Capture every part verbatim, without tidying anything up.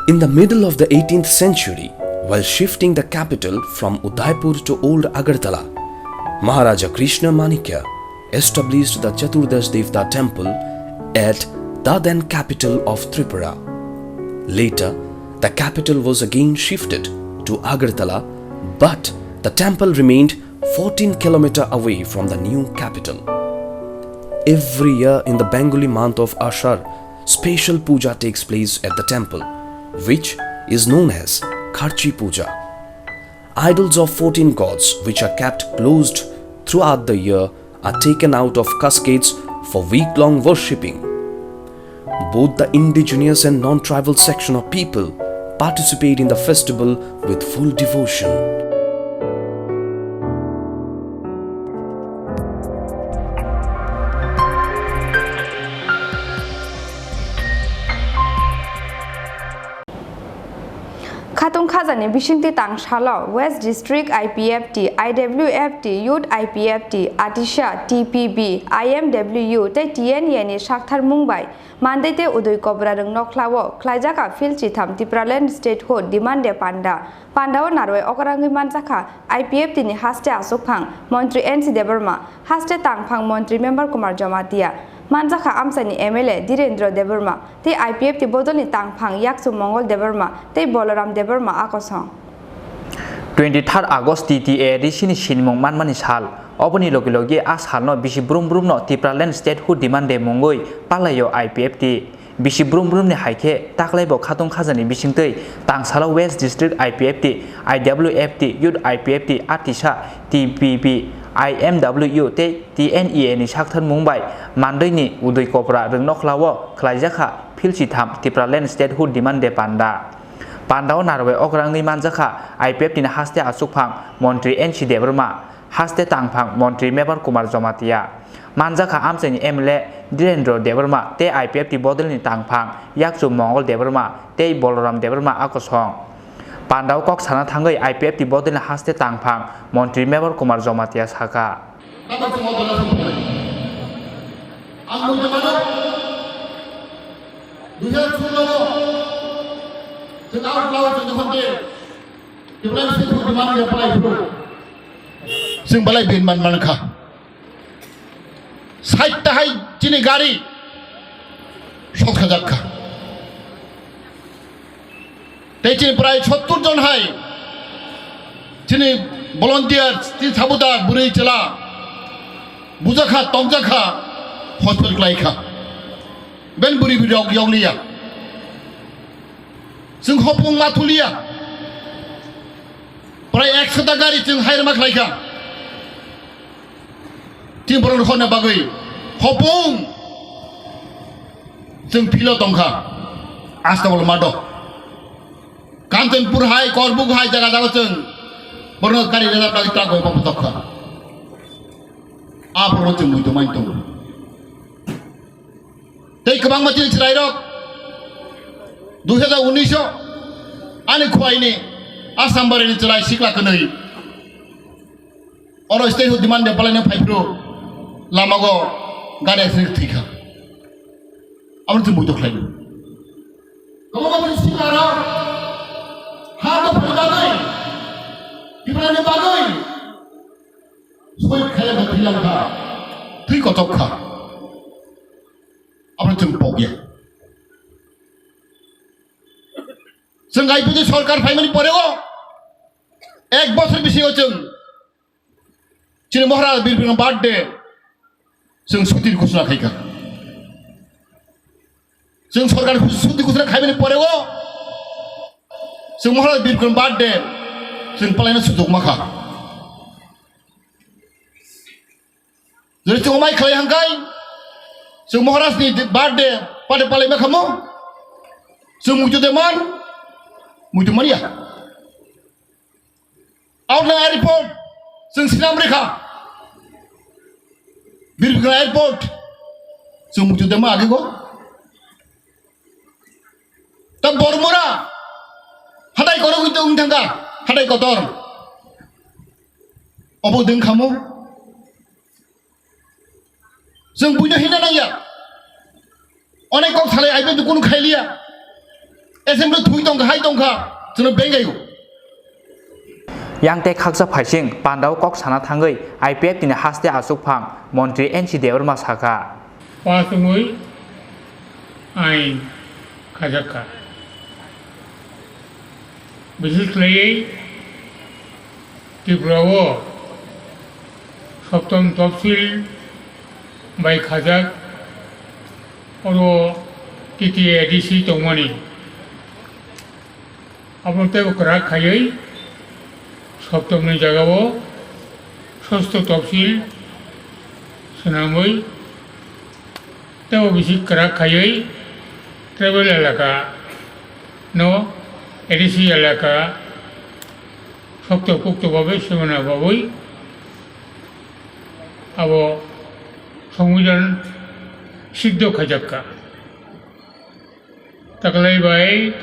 In the middle of the eighteenth century, while shifting the capital from Udaipur to Old Agartala, Maharaja Krishna Manikya established the Chaturdash Devta temple at the then capital of Tripura. Later, the capital was again shifted to Agartala, but the temple remained fourteen kilometer away from the new capital. Every year in the Bengali month of Ashar, special puja takes place at the temple, which is known as Kharchi Puja. Idols of fourteen gods, which are kept closed throughout the year, are taken out of caskets for week-long worshipping. Both the indigenous and non-tribal section of people participate in the festival with full devotion. Khatung khajani bisingtwi tang salo West District I P F T, I W F T, Youth I P F T, Atisha, T P B, I M W, tei T N E ni sakthar mung bai Mandai tei Udui Kobra rwng nokhlao khlaijak a phil chitham Tipraland Statehood Demand Day panda. Pandao narwai okrangwi manjakha I P F T ni haste aswkphang Montri N C Debbarma, haste tangphang Montri Member Kumar Jamatia, manjakha amchaini M L A Dhirendra Debbarma tei I P F T bodolni tangphang Yakchu Mongol Debbarma tei Boloram Debbarma a kosong. Twenty third August T T A risini sinimung manmani sal. Oboni logi logi a salno bisi brum brumno Tipraland Statehood Demand Day mungwi palaio I P F T. Bisi brum brumni hai khe taklaibo khatung khajani bisingtwi tangsalo West District I P F T, I W F T, Youth I P F T, Atisa, T P P, I M W tei T N E A ni sakthar mung bai Mandai ni Udui Kopra rwng nokhlao khlaijakha phil chitham Tipraland Statehood Demand Day panda. Pandao narwai okrangwi manjakha I P F T ni haste aswkphang Montri N C Debbarma, haste tangphang Montri Mebar Kumar Jamatia. Manjakha amchaini M L A Dhirendra Debbarma tei I P F T bodolni tangphang Yakchu Mongol Debbarma tei Boloram Debbarma a kosong. Pandao kok sana thangwi I P F T bodolni haste tangphang Montri Mebar Kumar Jamatia sakha. Ang buji mano, dui hajar solo o chwng out law chwng jokhon de Tipraland Statehood Demand Day palai phuru, chwng belai bin man mankha. Sait tahai chini gari sok khajak kha. Tei chini prai sottur jon hai chini volunteer, chini sabuda bwrwi chwla bujakha, tongjakha, hospital klaikha. Ben bwrwi bwrwi rok yokliya. Chwng hopung ma thuliya. Prai ekshota gari chwng hairma khlaikha. Chini borok rokna bagwi hopung chwng philo tongkha. Asta bol mado. Kanchanpur hai, Korbuk hai jaga jaga chwng borokno gari rejak bagwi truck bai bokthokha. A borokno chwng muitu mai tongo. Tei kwbangma chini chwrairok dui hajar unis o ani khuaini Assam Barini chwrai sikla kwnwi oro Statehood Demand Day palaina phaiphuru lamago gari accident thwikha. Aboni chwng muitu khlainai. Kwbangma chini siklarok ha dophani bagwi, Tiprani bagwi sohid khailangkha, thwilangkha, thwi kochok kha. Aboni chwng pokya. Chwng I P F T sorkar phaimani poreo ek bosor bisingo chwng chini Maharaj Bir Bikram birthday chwng suti ghosona khaikha. Chwng sorkar suti ghosona khaimani poreo chwng Maharaj Bir Bikram birthday chwng palaina sujok makha. Jodi chwng mai khlai hangkai, chwng Maharaj ni birthday pade palai ma khamo, chwng muitu de man, muitu mania. Outland airport, chwng sinam rekha, Birbikra airport, chwng muitu de ma agi go. Ta Bormura, hatai korok wngthangka, hatai kotor, obo deng khamo. Chwng buino hina nangya. Onek kok salai aibe dukun khailiya. Assembly thui tongkha, hai tongkha, chwngno bengaio. Yang tei khaksa phaising pandao kok sana thangwi I P F T ni haste achukphang montri N C Debbarma sakha. Pass wngwi ain khajakha. Bises khlaiwi Tripura o Saptam Topsil bai khajak, oro T T A D C tongmani. Abono teibo kwrak khaiwi Saptamni jagao Sosto Topsil swnamwi teibo bisi kwrak khaiwi tribal elaka no A D C elaka sokto pukto babe semana babwi abo Songbidan siddho khaijakka. Taklai bai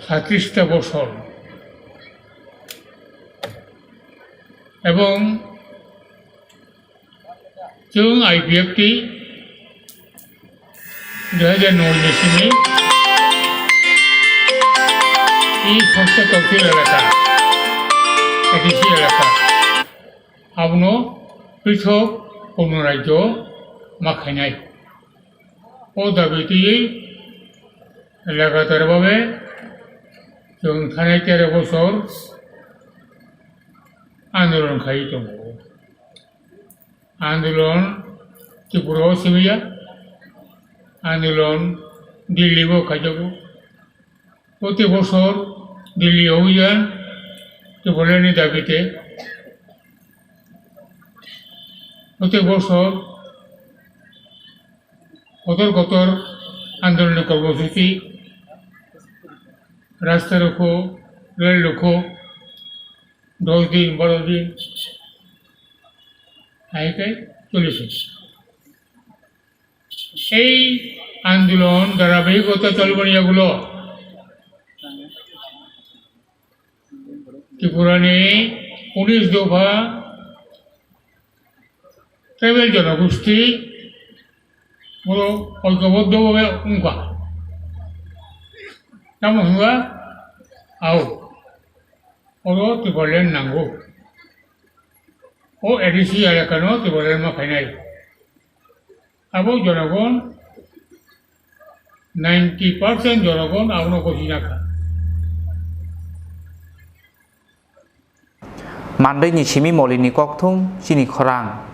satris ta bosor. Ebong chwng I P F T dui hajar noi ni simi i Sosto Topsil elaka, A D C elaka, abono pithok kono rajyo ma khainai. O dabi twiwi lagatar babe chwng thanai tero bosor andolon khaiwi tongo. Andolon Tripura o simiya, andolon Delhi o khaijago. Proti bosor Delhi o huiyan Tripura ni dabi te. Proti bosor kotor kotor andolon ni kormosuchi, rasta rokho, rel rokho, dos din, baro din, hai kai choliso. Ei andolon dharabahikota cholmani yagulo Tripura ni unis dopha tribal jonogosti oro oikoboddo bhabe wngkha. Tamo hwnba, ao, oro Tipraland nango. O A D C elakano Tipraland ma khainai. Abo jonogon ninety percent jonogon abono gosina kha. Mandwi ni simi moli ni kokthum chini khorang.